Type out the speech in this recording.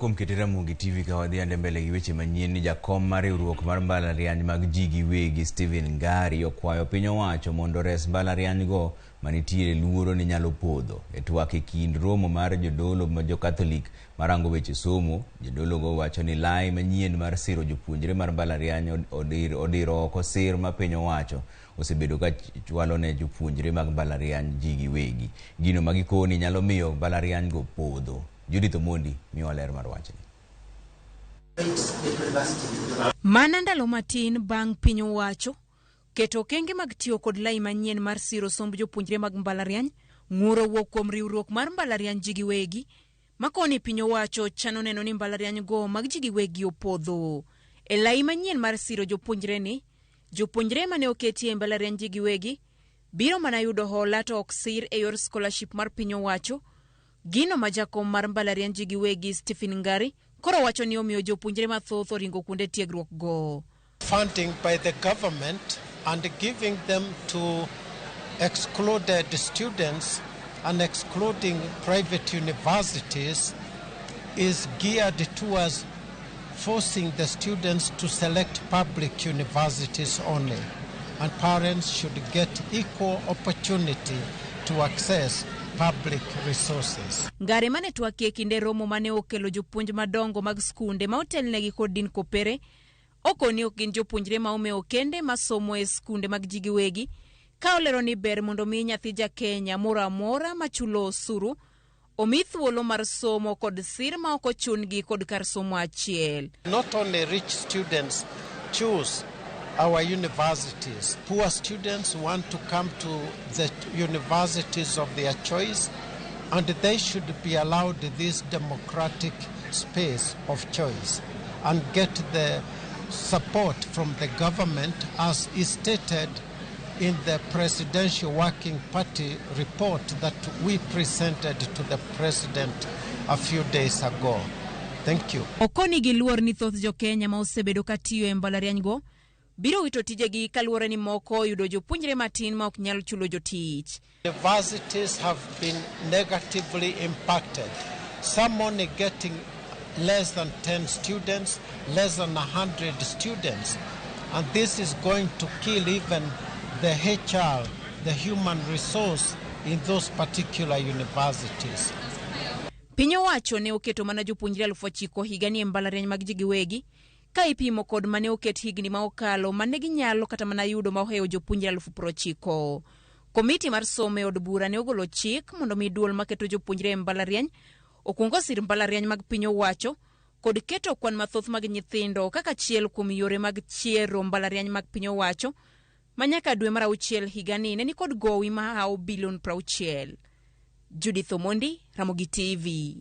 Kuom kete Ramogi TV ka wadhi ande mbele gi weche manyien ni jakom mar riwruok mar mbalariany mag ji giwegi Stephen Ngari okwayo piny owacho mondo ores mbalariany go manitiere luoro ni nyalo podho. E twak e kind romo mar jodolo ma jo-Catholic marango weche somo, jodolo go wacho ni lai manyien mar siro jopuonjre mar mbalariany odiro oko sir ma piny owacho osebedo ka chwalo ne jopuonjre mag mbalariany ji giwegi. Gino ma gikoni nyalo miyo mbalariany go podho. Judith Omondi miyowa ler mar wachni. Mana ndalo matin bang' piny owacho keto okenge mag tiyo kod lai manyien mar siro somb jopuonjre mag mbalariany, ng'ur owuok kuom riwruok mar mbalariany ji giwegi makoni piny owacho chano neno ni mbalariany go mag ji giwegi opodho. E lai manyien mar siro jopuonjre ni, jopuonjre mane oketi e mbalariany ji giwegi biro mana yudo hola to ok sir e yor scholarship mar piny owacho. Gino ma jakom mar mbalariany ji giwegi Stephen Ngari koro wacho ni omiyo jopuonjre mathoth oringo kuonde tiegruok go. Funding by the government and giving them to excluded students and excluding private universities is geared towards forcing the students to select public universities only, and parents should get equal opportunity to access public resources. Ngare mane twakie kinde romo mane okelo jopuonj madongo mag skunde ma otelnegi kod Dean Kopere okoni ok gin jopuonjre ma omewo kende masomo e skunde mag ji giwegi, ka olero ni ber mondo mi nyathi ja Kenya moro amora machulo osuru omi thuolo mar somo kod sir ma ok ochun-gi kod kar somo achiel. Not only rich students choose our universities, poor students want to come to the universities of their choice, and they should be allowed this democratic space of choice and get the support from the government as is stated in the Presidential Working Party report that we presented to the President a few days ago. Thank you. Okoni giluor ni thoth jo Kenya ma osebedo ka tiyo e mbalariany go biro wito tijegi kaluwore ni moko oyudo jopuonjre matin ma ok nyal chulo jotich. Universities have been negatively impacted. Some only getting less than 10 students, less than 100 students. And this is going to kill even the HR, the human resource in those particular universities. Piny owacho ne oketo mana jopuonjre 9,000 higani e mbalariany mag ji giwegi ka ipimo kod mane oket higni ma okalo mane ginyalo kata mana yudo ma ohewo jopuonjre 90,000. Komiti mar somo e od bura ne ogolo chik mondo mi duol maketo jopuonjre e mbalariany okuong osir mbalariany mag piny owacho kod keto kwan mathoth mag nyithindo kaka achiel kuom yore mag chiero mbalariany mag piny owacho ma nyaka dwe mar auchiel higani ne nikod gowi mahawo bilion 60. Judith Omondi, Ramogi TV.